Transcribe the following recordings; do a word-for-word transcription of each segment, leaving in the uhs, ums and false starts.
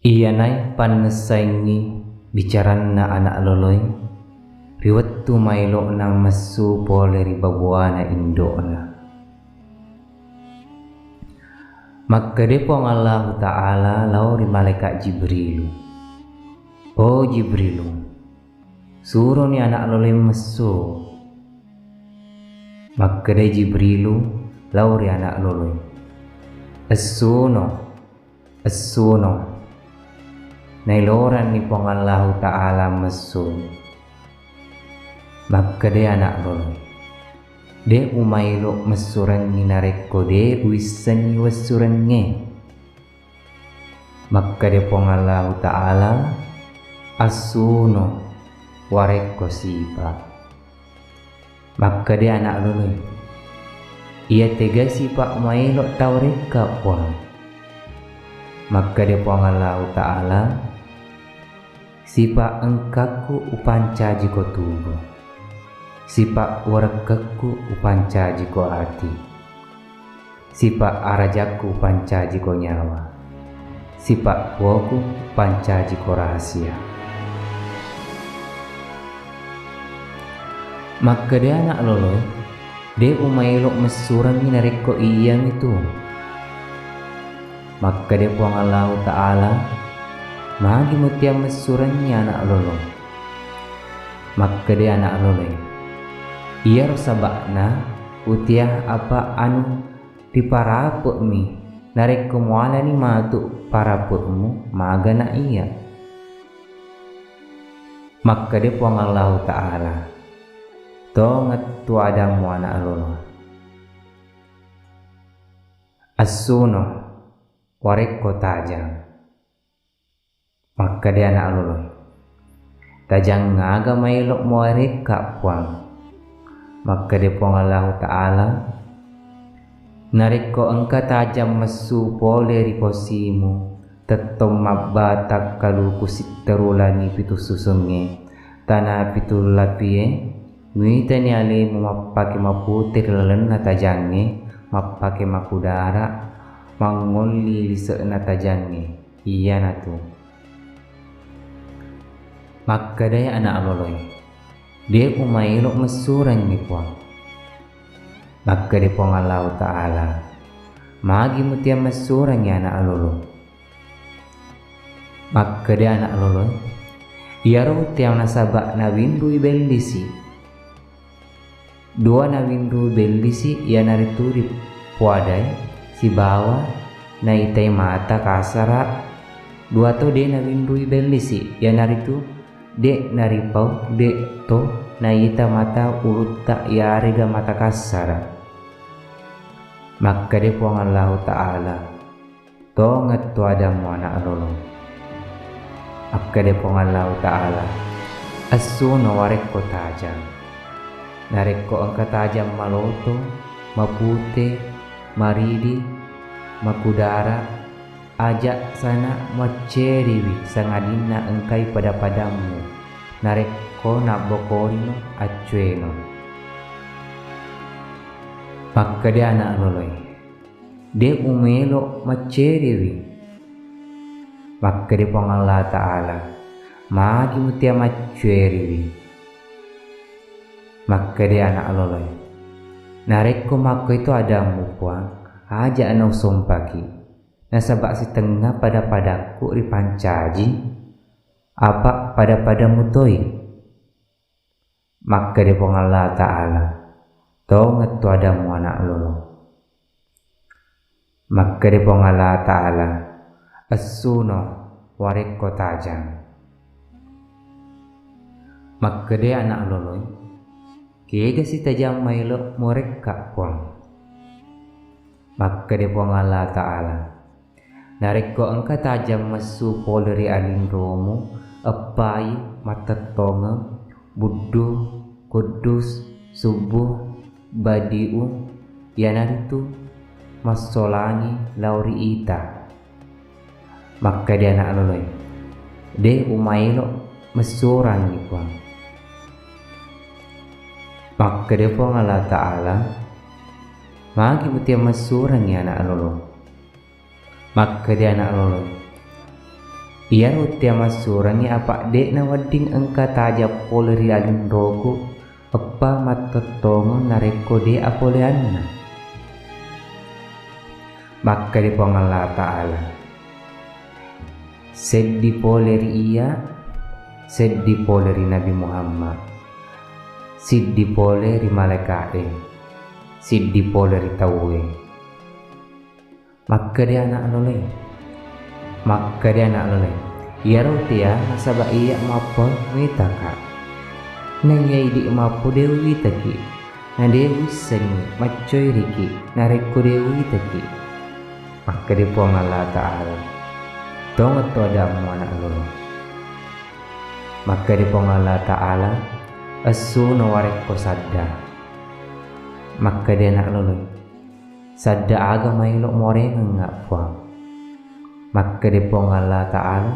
Iyanaé pannessaéngngi bicaranna ana' loloé ri wettu maélo'na messu polé ri babuwana indo'na. Makkedai Puang Allahu Ta'ala lao ri malaéka' Jibrilu, "O Jibrilu, suroni ana' loloé messu." Makkedai Jibrilu lao ri ana' loloé, "Essuno, essuno." Naéloranni Puang Allahu Ta'ala messu. Makkedai ana' loloé, "Dé' umaélo' messurengngi narékko dé' uwissengngi wessurengngé." Makkeda Puang Allahu Ta'ala, "Assuno warékko sipa'." Makkeda ana' loloé, "Iya téga sipa' maélo' tawarékka, Puang?" Makkeda Puang Allahu Ta'ala, "Sipa' engkakku upancajiko tubu, sipa' warekkekku upancajiko ati, sipa' arajakku upancajiko nyawa, sipa' kuoku upancajiko rahasia." Makkeda ana' loloé, "Dé' umaélo' messurengngi narékko iyamitu." Makkeda Puang Allahu Ta'ala, "Magi mutia messurengngi ana' lolo?" Makkeda ana' loloé, "Iyaro saba'na utia apa' anu riparape'mi, narékko mualani matu' parape'mu, magana iya." Makkeda Puang Allahu Ta'ala, "Tongettu adammu ana' lolo. Assuno warékko tajang." Makkeda ana' loloé, "Tajang aga maélo' muwarékka, Puang?" Makkeda Puang Allahu Ta'ala, "Narékko engka tajang messu polé ri posimu, tettong mabbatang kaluku sitteru langi pitu susungngé, tana pitu lapié, muitani alému mappaké maputé ri lalenna tajangngé, mappaké makudara, mangngolli lise'na tajangngé, iyanatu." Makkedai ana' loloé, "Dé' umaélo' messurengngi, Puang." Makkeda Puang Allahu Ta'ala, "Magi mutia messurengngi ana' lolo?" Makkeda ana' loloé, "Iyaro utia nasaba' nawinrui bellisi'. Dua nawinrui bellisi', iyanaritu ripoadai sibawa naitai mata kasara', dua to dé' nawinrui bellisi', iyanaritu dé' naripau, dé' to naita mata ulutta iyaré'ga mata kassara." Makkeda Puang Allahu Ta'ala, "Tongettu adammu ana' lolo." Akkeda Puang Allahu Ta'ala, "Essuno warekko tajang. Narekko engka tajang maloto, mapute, maridi, makudara, aja' sana macceriwi, sangadinna engkai pada-padammu. Narekko nabbokorino, accueno." Makkeda ana' loloe, "De' umelo macceriwi." Makkeda Puang Allah Ta'ala, "Magi mutia macceriwi?" Makkeda ana' loloe, "Narekko makkoitu adammu, Puang, aja' nausompaki, nasaba' sitengnga pada-padakku ripancaji, apa' pada-padamu toi." Makkeda Puang Allah Ta'ala, "Tongettu adammu, ana' lolo." Makkeda Puang Allah Ta'ala, "Essuno warekko tajang." Makkeda ana' loloe, "Kega sitajang maelo murekka, Puang?" Makkeda Puang Allah Ta'ala, "Narekko engka tajang messu pole ri alinromu, eppai, mattettongeng, buddu, kuddus, subbu, badi'u, iyanaritu massolangi lao ri ita." Makkeda ana' loloe, "De' umaelo messurangngi, Puang." Makkeda Puang Allah Ta'ala, "Magi mutia messurangngi, ana' lolo?" Makkeda ana' loloe, Iyaro tea massurengngi apa' de' nawedding engka tajang pole ri alunroku, eppa mattettongeng narekko de' apoleanna. Makkeda Puang Allah Ta'ala, seddi pole ri Iyya, seddi pole ri Nabi Muhammad, siddi pole ri malaeka'e, siddi pole ri tauwe. Makkeda ana' loloe, makkeda ana' loloe, iyaro tea nasaba' iyya' mappo muitaka'. Naiya idi' mappo de' uwitaki', na de' uwissengngi maccoeriki' narekko de' uwitaki'. Makkeda Puang Allah Ta'ala, tongetto adammu ana' lolo. Makkeda Puang Allah Ta'ala, essuno warekko sadda. Makkeda ana' lolo, sadda aga maelo' muarengengnga' Puang? Makkeda Puang Allah Ta'ala,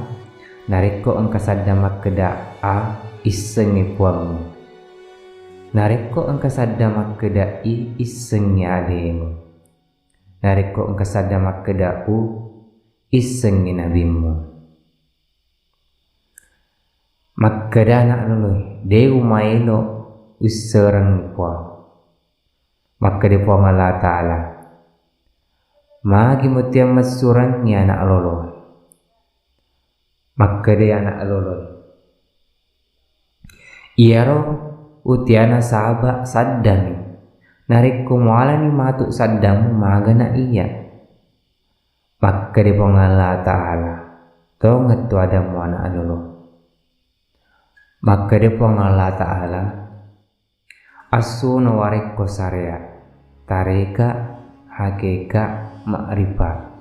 narekko engka sadda makkeda A, issengngi Puangmu. Narekko engka sadda makkeda I, issengngi alemu. Narekko engka sadda makkeda U, issengngi nabimmu. Makkeda ana' loloe, de' umaelo' uwisserengngi Puang. Makkeda Puang Allah Ta'ala, magi mutea messurengngi ana' lolo? Makkeda ana' loloe, iyaro utea nasaba' saddami. Narekko mualani matu' saddammu, magana iyya. Makkeda Puang Allah Ta'ala, tongetto adammu ana' lolo. Makkeda Puang Allah Ta'ala, assuno warekko sareat, tareka, hakeka, ma'rifa.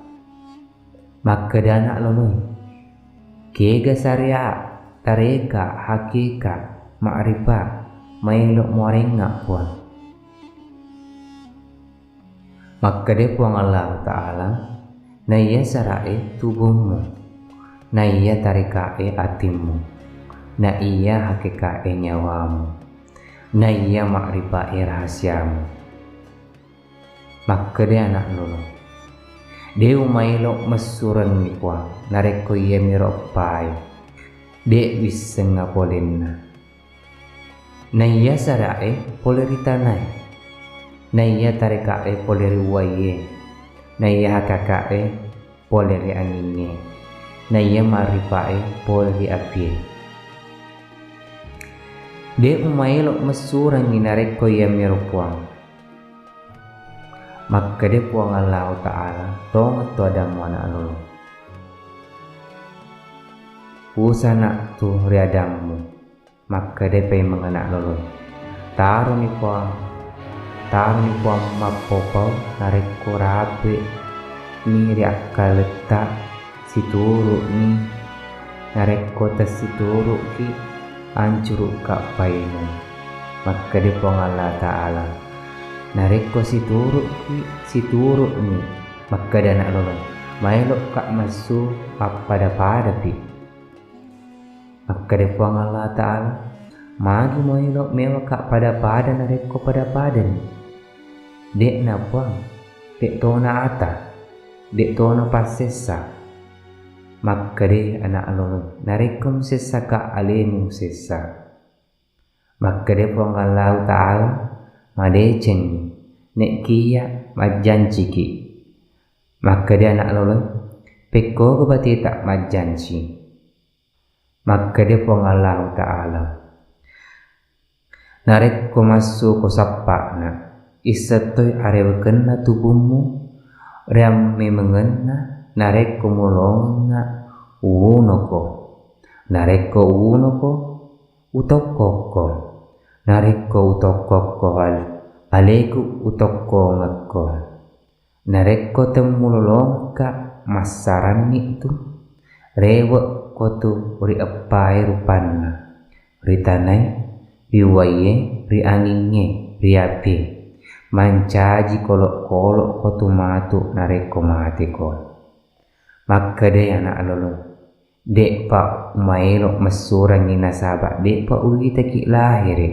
Makkeda ana' loloe, kega sareat, tareka, hakeka, ma'rifa maelo' muarengnga' Puang? Makkeda Puang Allah Ta'ala, naiya sara'e tubummu, naiya tareka'e atimmu, naiya hakeka'e nyawamu, naiya ma'rifa'e rahasiamu. Makkeda ana' lolo, de' umaelo' messurengngi Puang narekko iyamiro eppae de' wissengnga polenna. Naiya sara'e pole ri tanae, naiya tareka'e pole ri uwaiye, naiya hakeka'e pole ri angingnge, naiya ma'rifa'e pole ri apie. De' umaelo' messurengngi narekko iyamiro Puang. Makkeda Puang Allahu Ta'ala, tongetto adammu ana' lolo. Pusana' tu ri adammu. Makkeda paimeng ana' loloe, taroni Puang, taroni Puang mappopau narekko rape'ni ri akkaletta, situru'ni, narekko tessituru'ki, ancuru'ka paimeng. Makkeda Puang Allah Ta'ala, narekko situru'ki, situru'ni. Makkeda ana' loloe, maelo'ka messu pappada-padapi. Makkeda Puang Allah Ta'ala, magi muelo' mewaka' pada-pada narekko pada-padani? De'na Puang, de' tona ata, de' tona passessa. Makkeda ana' loloe, narekko musessaka' alemu musessa. Makkeda Puang Allahu Ta'ala, madecengngi, ne'kiya majjanciki'. Makkeda ana' loloe, pekkoga bateta majjanci. Makkeda Puang Allahu Ta'ala, narekko massuko sappa'na, isseng toi arewekenna tubummu, riammemengenna, narekko mulongengnga, uwunoko. Narekko uwunoko, utokkokko. Narekko utokkokko al-, aleku utokkongekko. Narekko temmulolongekka massaranni tu, rewe'ko tu ri eppae rupanna, ri tanae, ri uwaiye, ri angingnge, ri apie. Mancaji kolo'-kolo' ko tu matu narekko mateko. Makkedai ana' lolo, de'pa umaelo' messurengngi nasaba' de'pa uwitaki' lahere'.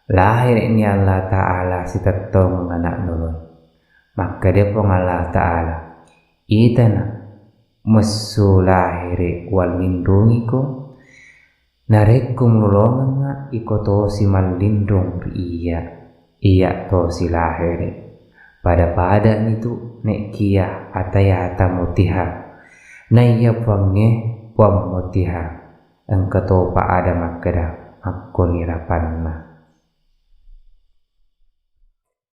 Lahere'ni Allah Ta'ala sitettongeng ana' loloe. Makkeda Puang Allah Ta'ala, itana, Messu lahere wallinrungiko, narekko mulolongengnga iko tosi mallinrung ri iyya, iyya tosi lahere. Pada-padanitu nekkiya atayata motiha. Naiya Puangnge Puang motiha. Engka topa ada makkeda, makkoni rapanna.